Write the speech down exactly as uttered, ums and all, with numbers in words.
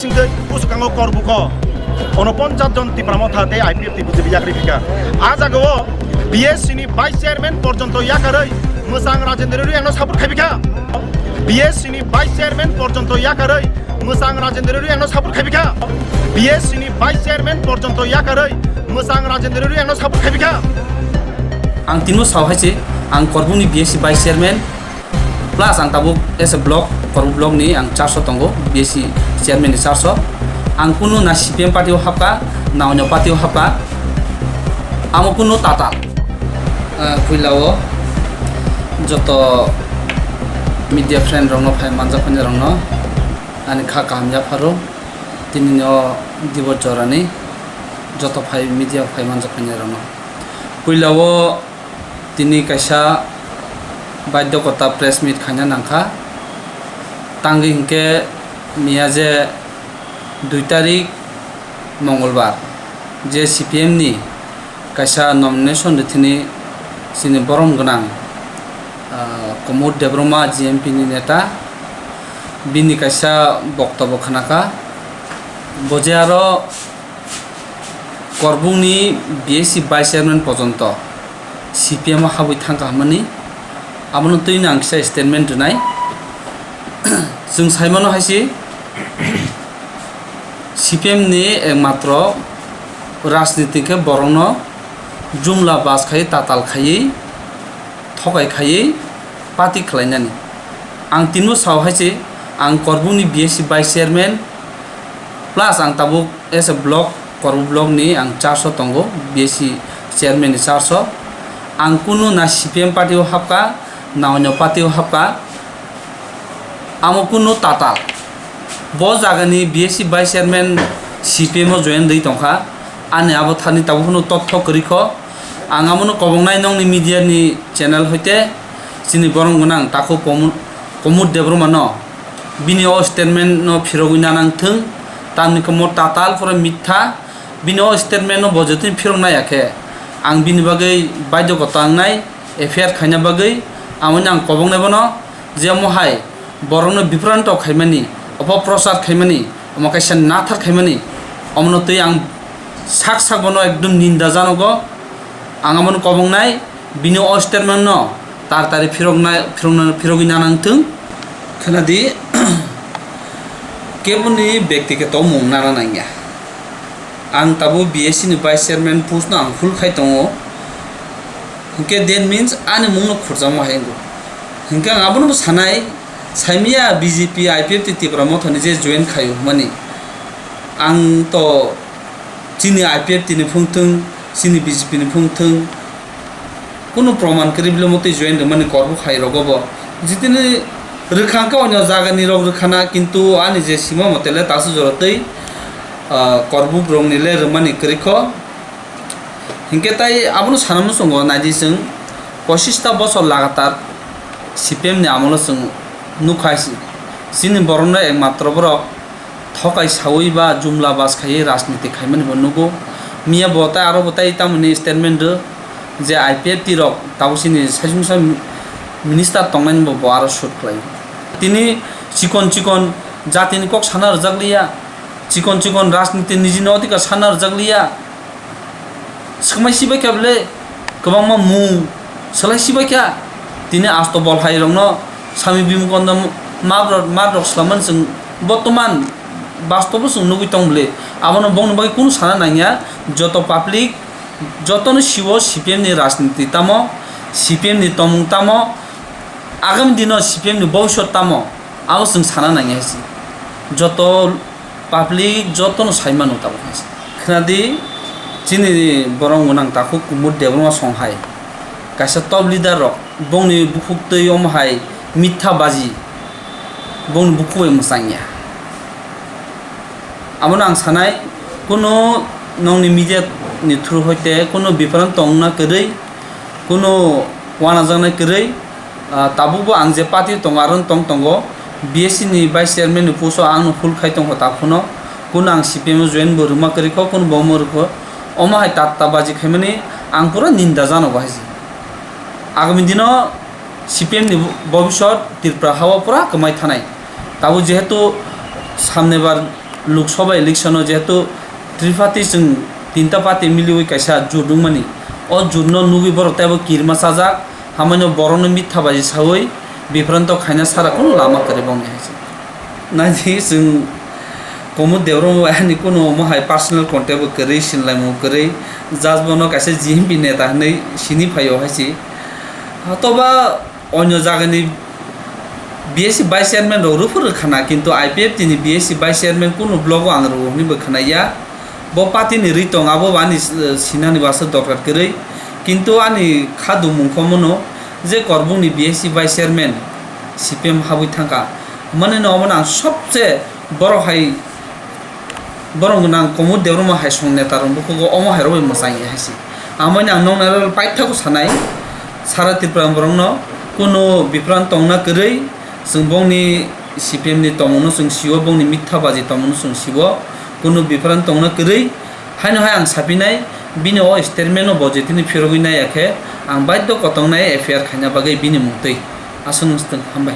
Singtwi bwskango Korbukho unoponchas jon Tipra Motha tei I P F T bujibi yakarwi phikha. A jagao B S C ni Vice Chairman porjonto yakarwi mwchang Rajendra Reang no support khaibikha. B S C ni Vice Chairman porjonto yakarwi mwchang Rajendra Reang no support khaibikha. B S C ni Vice Chairman porjonto yakarwi mwchang Rajendra Reang no support khaibikha. Ang tino sao hai se, ang Korbukni B S C Vice Chairman, plus ang tabuk as a block, Korbuk block ni ang charge o tongo, B S C chairman ni charge o. Ang kunu na C P M party o hapka, na onyo party o hapka, amo kunu tatal. Ah, puila o joto media friend rok no, phai manjak phai rok no ani kha kaham yapharo, tini no dibo jorani joto phai media phai manjak phai rok no. Puila o tini kaisa baidhokota press meet khaina nangkha. Tangwi hinkhe miya je dui tarik Mongolbar je C P M ni kaisa nomination rithini chini borom gwnang, ah, Kumud Debbarma G M P ni neta, bini kaisa boktobo khnakha. Bo je aro Korbukni B S C Vice Chairman porjonto C P M o habwi thangkha hwnmani, abono twino ang kisa statement rwnai. Chwng saimano hai se, C P M ni ekmatro rajniti khe borokno jumla bas khai, tatal khaiwi, thokai khaiwi party khlainani. Ang tino sao hai se, ang Korbukni B S C Vice Chairman, plus ang tabuk as a block, Korbuk block ni ang charge o tongo, B S C chairman ni charge o. Ang kunu na C P M party o hapka, na onyo party o hapka, amo kunu tatal. Bo jagani B S C vice chairman C P M o join rwi tongkha. Ani abo thani tabuk phano totho kwrwi kho. Ang abono kobongnai nokni media ni channel hoite chini borom gwnang Takhuk Komud, Komud Debbarma no bini o statement no phirogwi nanang thung, tamni khe mo tatal pore mitha, bini o statement no bo jotoni phirok naiya khe ang bini bagwi baidhokota wngnai, F I R khaina bagwi. Amoni ang kobongnai bono je omo hai borokno bipranto khaimani, opoprochar khaimani, omo kaisa nathar khaimani, omono twi ang sak sak bono ekdom ninda janogo. Ang amoni kobongnai, bini o statement no tar tari phirokna, phirokna, phirogwi nanang thung. Khwnadi, keboni bekti khe tongmung nana nangya. Ang tabuk B S C ni vice chairman post no ang full khai tongo. Hinkhe that means ani mung no khurjakma hai wngo. Hinkhe ang abono bo sanai, saimaya B J P, I P F T Tipra Motha ni je join khaio hwnmani. Ang to chini I P F T ni phung thung, chini B J P ni phung thung, kunu proman kwrwi bile motwi join rwmani Korbuk hai rogo bo. Jitini rwkha hwnkhe onyo jaga ni rok rwkhana, kintu ani je sima mote le tasu jora twi, ah, Korbuk rok ni le rwmani kwrwi kho. Hinkhe tai abono sana muchungo naidi chwng, pochista bosor lagatar C P M ni amolo chwng nukha si, chini borok no ekmatro borok thokai saui ba jumla bas khaiwi rajniti khaimani bo nugo. Miya bo tai aro bo tai tamoni statement rw je I P F T rok tabuk chini saichung sa minister tongnani bo, bo aro shoot khlai. Tini chikon chikon jatini kok sana rwjak liya, chikon chikon rajniti nijini odhikar sana rwjak liya. Swkmai sibai kha bwle kwbangma mung swlai sibai kha. Tini asto bol hai rokno Swami Vivekananda ma-, ma rok swlamani chwng botoman bastobo chwng nugwi tong bwle. Abono bongni bagwi kunu sana nangya. Joto public, jotono siwo C P M ni rajniti tamo, C P M ni tongmung tamo, agami dino C P M ni bobiswt tamo, abo chwng sana nangya hai se. Joto public jotono sai mano tabuk hai se. Khwnadi, chini borok gwnang Takhuk Kumud Debbarma song hai kaisa top leader rok bongni bukhuk twi omo hai mitha baji bongni bukhuk bai mwchangya. Abono ang sanai, kunu nokni media ni through hoite kunu bipran tongna kwrwi, kunu wanajaknai kwrwi, ah, tabukbo ang je party tongo, aro tong tongo, B S C ni vice chairman ni post o ang no full khai tongkho, ta phuno kunu ang C P M o join bo rwma kwrwi kho, kunu bo omo rwkho, omo hai tatta baji khaimani ang pura ninda janogo hai se. Agami dino C P M ni bobiswt Tripura ha o pura kwmai thanai. Tabuk jehetu samnebar Lok Sabha election o jehetu triparty chwng tinta party miliwi kaisa jut wngmani, o jut no nugwi borok teibo kirima chajak, hamai no borok no mitha bai sawi bipranto khaina sara kunu lama kwrwi bongni hai se. Naidi chwng Komod Debbarma bai ani kunu omo hai personal contact bo kwrwi, sinlaimung kwrwi, just bono kaisa G M P neta hinwi sini phaio hai se. Toba onyo jagani B S C vice chairman rok rwphuru khana, kintu I P F T ni B S C vice chairman kunu block o ang rwo hinwi bo khwnaya. Bo party ni rwi tong, abo bo ani, eh, sinani bwswk dorkar kwrwi. Kintu ani kha dumung kho mano je Korbuk ni B S C vice chairman C P M habwi thangkha. Mane no omo no ang sobse borok hai, borok gwnang Komod Debbarma hai song neta rok bukugo omo hai rok bai mwchang ya hai se. Amoni ang noknai rok paithago sanai, sara Tripura borok no kunu bipran tongna kwrwi, chwng bongni C P M ni tongmung no chwng sio, bongni mitha baji tongmung no chwng sio, kunu bipran tongna kwrwi. Haino hai ang sapinai, bini o statement no bo jetini phirogwi nai ya khe, ang baidho kotongnai F I R khaina bagwi bini mungtwi. Aswk no swtwng, hambai.